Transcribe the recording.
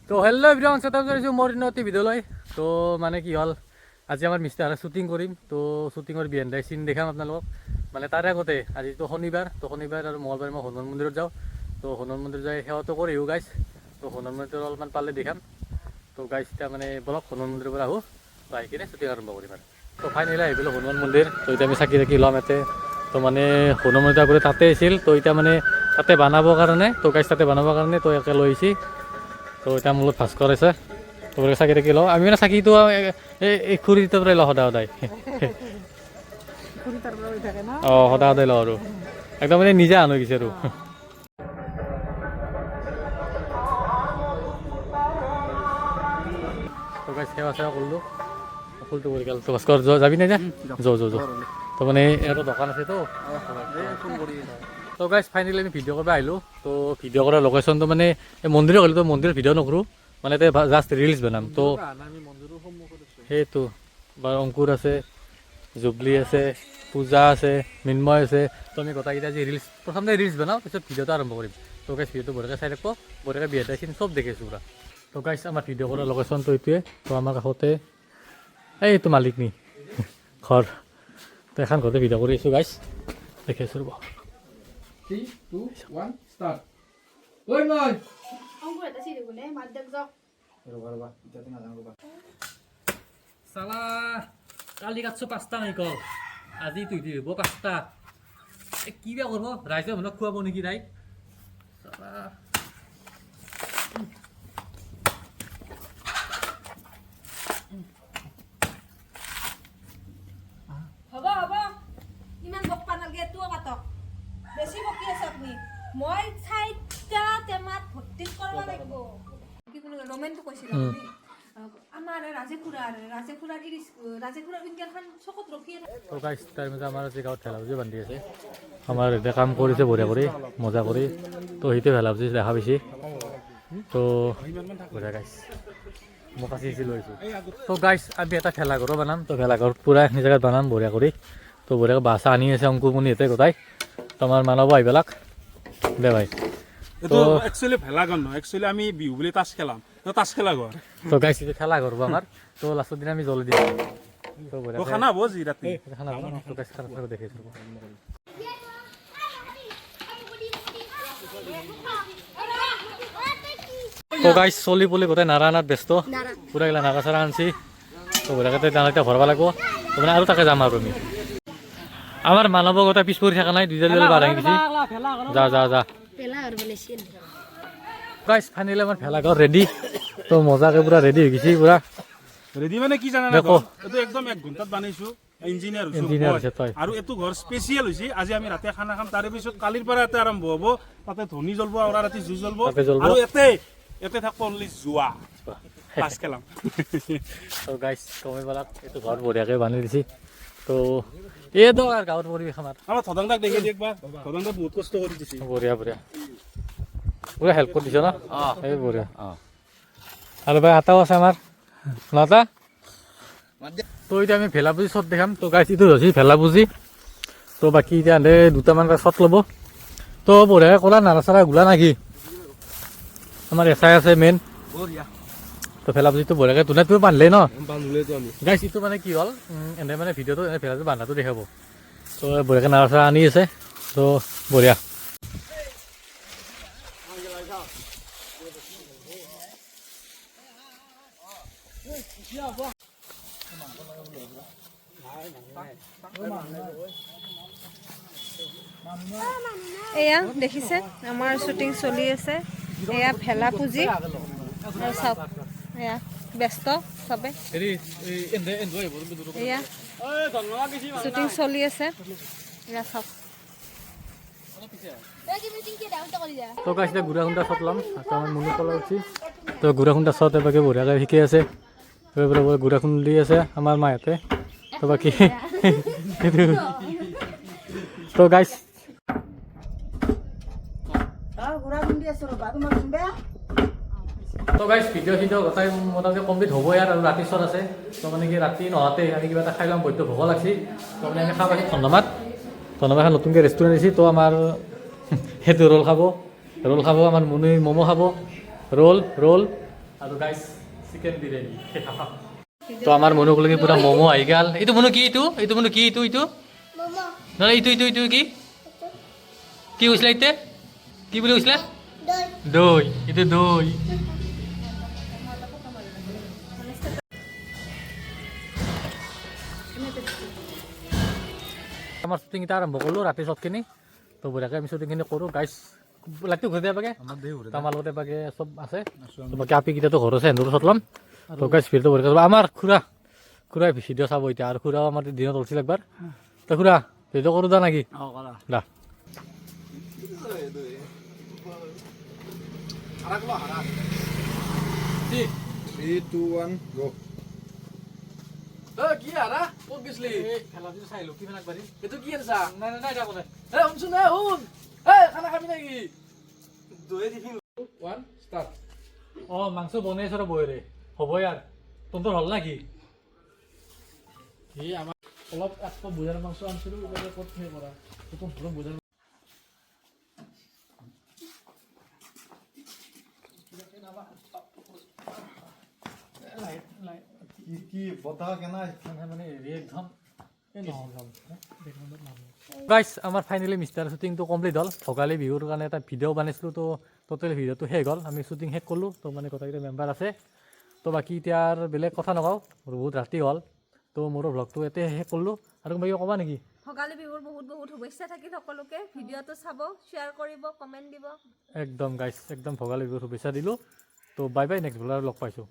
তো hello' everyone, স্বাগতম জনাইছোঁ মোৰ নতুন ভিডিঅ'লৈ। তো মানে কি হ'ল, আজি আমাৰ মিষ্টাৰ শ্বুটিং কৰিম। তো শ্বুটিঙৰ বিহাইণ্ড the চিন দেখাম আপোনালোকক। মানে তাৰে আগতে আজিতো শনিবাৰ, তো শনিবাৰ আৰু মঙলবাৰ মই হনুমান মন্দিৰত যাওঁ। তো হনুমান মন্দিৰ যাই সেৱাটো কৰি আহোঁ গাইছ। তো হনুমান মন্দিৰত অলপমান পালে দেখাম। তো গাইছ, এতিয়া মানে বলক, হনুমান মন্দিৰৰ পৰা আহোঁ। তো আহি কিনে শ্বুটিং আৰম্ভ কৰিম। আৰু তো ফাইনেলি আহি পেলোঁ হনুমান মন্দিৰ। তো এতিয়া আমি চাকি তাকি ল'ম ইয়াতে। তো মানে হনুমান মন্দিৰ আগতে তাতে আছিল। তো এতিয়া মানে তাতে বনাবৰ কাৰণে, তো গাইছ, তাতে বনাবৰ কাৰণে তো ইয়াতে লৈ আহিছি। তো এতিয়া মোৰ লগত ভাস্কৰ আছে। তো বোলে চাকি তাকি লওঁ আমি। মানে চাকিটো এই খুৰীটোৰ পৰাই লওঁ সদায় সদায়। অঁ, সদায় সদায় লওঁ আৰু একদম মানে নিজে আনো গৈছে। আৰু তো গাইছ, সেৱা চেৱা কৰিলোঁ, ফুলটো কৰি গ'ল। তো ভাস্কৰ, যাবি নাই? যা, যাওঁ যাওঁ যাওঁ। তো মানে ইয়াতে দোকান আছে। তো তো গাইছ, ফাইনেলি আমি ভিডিঅ' কৰিব আহিলোঁ। তো ভিডিঅ' কৰাৰ লোকেশ্যনটো মানে এই মন্দিৰত গ'লো। তো মন্দিৰত ভিডিঅ' নকৰোঁ, মানে তাতে জাষ্ট ৰিলচ বনাম। তো সেইটো বা অংকুৰ আছে, জুবলি আছে, পূজা আছে, মৃন্ময় আছে। তো আমি গোটেইকেইটা আজি ৰিলচ, প্ৰথমতে ৰিলচ বনাওঁ, পিছত ভিডিঅ'টো আৰম্ভ কৰিম। তো গাইছ, ভিডিঅ'টো বঢ়িয়াকৈ চাই থাকিব। বঢ়িয়াকৈ বিহাইণ্ড চিন চব দেখিছোঁ পূৰা। তো গাইছ, আমাৰ ভিডিঅ' কৰা লোকেশ্যনটো এইটোৱে। তো আমাৰ কাষতে এইটো মালিকনি ঘৰ। তো এখন ঘৰতে ভিডিঅ' কৰি আছোঁ গাইছ, দেখি আছোঁ, ৰ'ব। 3, 2, 1, start. ঐ মই অংকুৰ এটা চিৰি কোনে মাত দেখ যাওক। ৰ'বা ৰ'বা, এতিয়াতে নাযাওঁ, ৰ'বা। চালা, কালি কাটছো পাঁচটা নাৰিকল, আজি তুই দিব পাঁচটা। এ কি বেয়া কৰিব, ৰাইজে মানুহক খুৱাব নেকি তাই? চালা। হ'ব হ'ব, ইমান বকবা নালগে, তোও কাটক। বেছি বকি আছে আপুনি। মই চাৰিটা টেমাত ভৰ্তি কৰিব লাগিব। কি বুলি কয়, ৰমেনটো কৈছিল আপুনি। আমাৰ ৰাজে খুৰাৰ ৰাজে খুৰাৰ উইংগাৰখন চকত ৰখিয়ে থাকে। তো গাইছ, তাৰ মাজে আমাৰ আজি গাঁৱত ভেলাপুজি বান্ধি আছে। আমাৰ এতিয়া কাম কৰিছে বঢ়িয়া কৰি, মজা কৰি। তো সেইটোৱে ভেলাপুজি দেখা পাইছি। তো বঢ়িয়া গাইছ, মই কাচি চাচি লৈ আহিছোঁ। তো গাইছ, আমি এটা ভেলাঘৰো বনাম। তো ভেলাঘৰ পূৰা এখিনি জেগাত বনাম বঢ়িয়া কৰি। তো বঢ়িয়াকৈ বাঁহ চাহ আনি আছে অংকুৰমণি ইয়াতে গোটাই। তো আমাৰ মানব আহি পেলাক দে ভাই। এইটো একচুৱেলি ভেলাঘৰ নহয়, একচুৱেলি আমি বিহু বুলি তাচ খেলাম, তো তাচ খেলা ঘৰ। তো গাইছ, এইটো খেলা ঘৰ হ'ব আমাৰ। তো লাষ্টৰ দিনা আমি জ্বলি দিম। তো তো বঢ়িয়াকৈ খানা হ'ব যি ৰাতি। খানা হ'ব ন? তো গাইছ, খানা চানা দেখিছোঁ। তো গাইছ, চলি পলি গোটেই নাৰা আনাত ব্যস্ত পুৰা। গিলা নাৰা চাৰা আনছি। তো বঢ়িয়াকৈ তাতে এতিয়া ভৰব লাগিব। তো মানে আৰু তাকে যাম আৰু আমি। আমাৰ মানৱ গোটেই পিছ পৰি থকা নাই, দুইটা বাঢ়াই দিছি। যা যা যা। গাইছ, ফাইনেলি আমাৰ ভেলাঘৰ ৰেডি। তো মজাকে পুৰা ৰেডি হৈ গৈছি পুৰা। ৰেডি মানে কি জানা? দে ক। এইটো একদম এক ঘণ্টাত বনাইছো, ইঞ্জিনিয়াৰ হৈছো ইঞ্জিনিয়াৰ মই। হৈছে তই। আৰু এইটো ঘৰ স্পেচিয়েল হৈছে। আজি আমি ৰাতি খানা খাম, তাৰে পিছত কালিৰ পৰা ইয়াতে আৰম্ভ হ'ব। তাতে ধনী জ্বলব আৰু ৰাতি জুই জ্বলব। তাতে জ্বলব। আৰু ইয়াতে ইয়াতে থাকিব অনলি জোৱা, তাচ খেলাম। তো গাইছ, কমে পেলাক, এইটো ঘৰ বঢ়িয়াকৈ বান্ধি দিছি। তো এইটো আৰু গাঁৱৰ পৰিৱেশ আমাৰ। আমাৰ ধদং দাক দেখি দিয়ে একবাৰ। ধদং দাক বহুত কষ্ট কৰি দিছে। বঢ়িয়া বঢ়িয়া, পুৰা হেল্প কৰি দিছ ন? এই বঢ়িয়া। আৰু ভাই আটাও আছে আমাৰ নাটা। তো এতিয়া আমি ভেলাপুজি শ্বট দেখাম। তো গাইছ, এইটো হৈছে ভেলাপুজি। তো বাকী এতিয়া এনে দুটামান শ্বট ল'ব। তো বঢ়িয়াকৈ ক'লা নাৰা চাৰা গোলা নাকি। আমাৰ এচাই আছে মেইন। তো ভেলাপুজিটো বঢ়িয়াকৈ ধুনীয়া তুমি বান্ধিলে ন? গাইছ, এইটো মানে কি হ'ল, এনে মানে ভিডিঅ'টো এনে ভেলাপুজি বান্ধাটো দেখাব। তো বঢ়িয়াকৈ নাৰা চাৰা আনি আছে। তো বঢ়িয়া। এয়া দেখিছে, আমাৰ শ্বুটিং চলি আছে। এয়া ভেলা পুজি আৰু চাওক, এয়া ব্যস্ত চবে। এয়া শ্বুটিং চলি আছে, এয়া চাওক। তো গাইছ, এতিয়া গুড়া খুন্দা শ্বট ল'ম। তো আমাৰ মুনু কলা উঠছি। তো গুড়া খুন্দা শ্বট এবাকে বঢ়িয়াকৈ শিকি আছে। গুড়া খুন্দি আছে আমাৰ মাহঁতে। তো বাকী সেইটো তো গাইছ। তো গাইছ, ভিডিঅ' চিডিঅ' গোটাই মোটামুটি কমপ্লিট হ'বই আৰু ৰাতি শ্বট আছে। তো মানে কি, ৰাতি নহওঁতে আমি কিবা এটা খাই ল'ম, বৈদ্য ভোক লাগছি। তো মানে আমি খাব পাইছোঁ ধন্যবাদ। ধন্যবাদ, এখন নতুনকৈ ৰেষ্টুৰেণ্ট দিছে। তো আমাৰ সেইটো ৰোল খাব, ৰোল খাব আমাৰ মুনুই, ম'ম' খাব, ৰোল ৰোল। আৰু গাইছ, চিকেন বিৰিয়ানী। তো আমাৰ মনুকলৈকে পুৰা ম'ম' আহি গ'ল। এইটো মনু কি এইটো? এইটো মনু কি এইটো? এইটো নহয়, এইটো এইটো এইটো কি কি কৈছিলা এতিয়া? কি বুলি কৈছিলা? দৈ। এইটো দৈ। আমাৰ শ্বুটিং এটা আৰম্ভ কৰিলোঁ ৰাতি চবখিনি। তো বঢ়িয়াকৈ আমি শ্বুটিংখিনি কৰোঁ। গাইছ, লাইটটো ঘূৰি দিয়া বাগে। তো আমাৰ লগতে বাগে চব আছে। তো বাকী আপি কেইটাতো ঘৰত আছে, সিহঁতৰো শ্বট ল'ম। তো গাইছ, ভিডিঅ'টো বঢ়িয়াকৈ চাব। আমাৰ খুৰাই ভিডিঅ' চাব এতিয়া। আৰু খুৰাও আমাৰ দিনত ওলছিল একবাৰ। তো খুৰা, ভিডিঅ' কৰোঁ দা নেকি? দা। 3, 2, 1, go. কি আৰা, ক'ত গৈছিলি? এইটো কি আনছা? নাই নাই নাই, যাব নাই। এ শুনচোন, এ শুন, এ খানা খাবি নেকি? দৈ টিফিন। 1, start. অঁ, মাংস বনাই আছো ৰ বৌৰে, হ'ব ইয়াৰ। তহঁতৰ হ'ল নেকি? এই আমাৰ অলপ এক পোৱা ব্ৰইলাৰ মাংস আনিছিলো, এইবাৰ ক'ত সেই কৰা নতুন ঘৰত ব্ৰইলাৰ। কি কি বতাহ কেনাই। মানে হেৰি একদম। গাইছ, আমাৰ ফাইনেলি মিষ্টাৰ শ্বুটিংটো কমপ্লিট হ'ল। ভোগালী বিহুৰ কাৰণে এটা ভিডিঅ' বনাইছিলোঁ। তো টোটেল ভিডিঅ'টো শেষ হ'ল, আমি শ্বুটিং শেষ কৰিলোঁ। তো মানে গোটেইকেইটা মেম্বাৰ আছে। তো বাকী এতিয়া আৰু বেলেগ কথা নকওঁ, বহুত ৰাতি হ'ল। তো মোৰো ভ্লগটো ইয়াতে শেষ কৰিলোঁ। আৰু কোনোবা কিবা ক'বা নেকি? ভোগালী বিহুৰ বহুত বহুত শুভেচ্ছা থাকিল সকলোকে। ভিডিঅ'টো চাব, শ্বেয়াৰ কৰিব, কমেণ্ট দিব। একদম গাইছ, একদম ভোগালী বিহুৰ শুভেচ্ছা দিলোঁ। তো বাই বাই, নেক্সট ভ্লগত লগ পাইছোঁ।